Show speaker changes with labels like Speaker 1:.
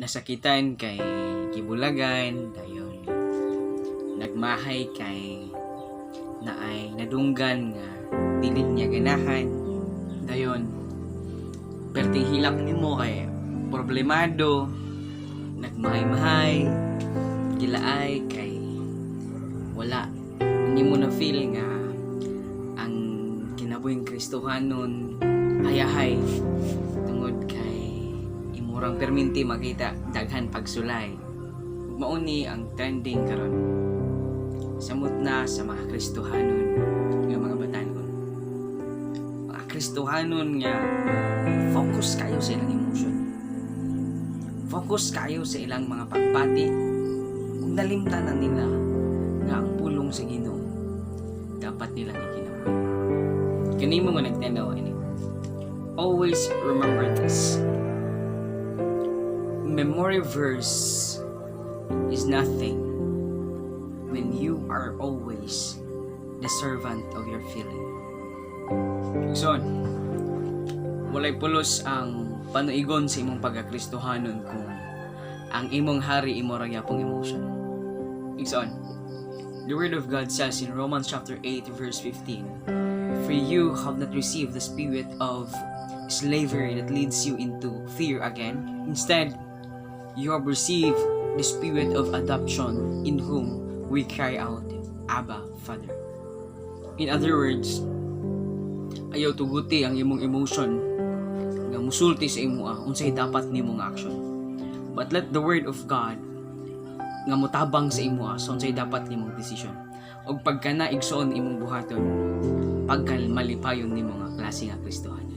Speaker 1: Nasakitan kay gibulagan, dayon nagmahay kay naay nadunggan nga dili niya ganahan, dayon perting hilak nimo kay problemado, nagmahay-mahay, gilaay kay wala nimo na feel nga ang kinabuhing Kristohanon hayahay tungod kay imurang perminti makita daghan pagsulay. Ug mao ni ang trending karon samot na sa mga Kristohanon nga mga batanon, mga Kristohanon nga focus kayo sa ilang emotion, focus kayo sa ilang mga pagbati ug nalimtan na nila nga ang pulong sa Ginoo dapat nilang ikinabuhi. Kanimo nga nagtanaw ini, always remember this: memory verse is nothing when you are always the servant of your feeling. So, walay pulos ang panuigon sa imong pagkakristohanon kung ang imong hari imo ra gyapong emotion. Igsoon, the word of God says in Romans chapter 8 verse 15, "For you have not received the spirit of slavery that leads you into fear again. Instead, you have received the spirit of adoption in whom we cry out, 'Abba, Father.'" In other words, ayaw tuguti ang imong emotion nga musulti sa imo unsay dapat nimo nga action. But let the word of God nga mutabang sa imo sa unsay dapat nimong decision. Og pagka na, igsoon, imong buhaton, pagka malipayon nimo nga klase nga Kristohanon.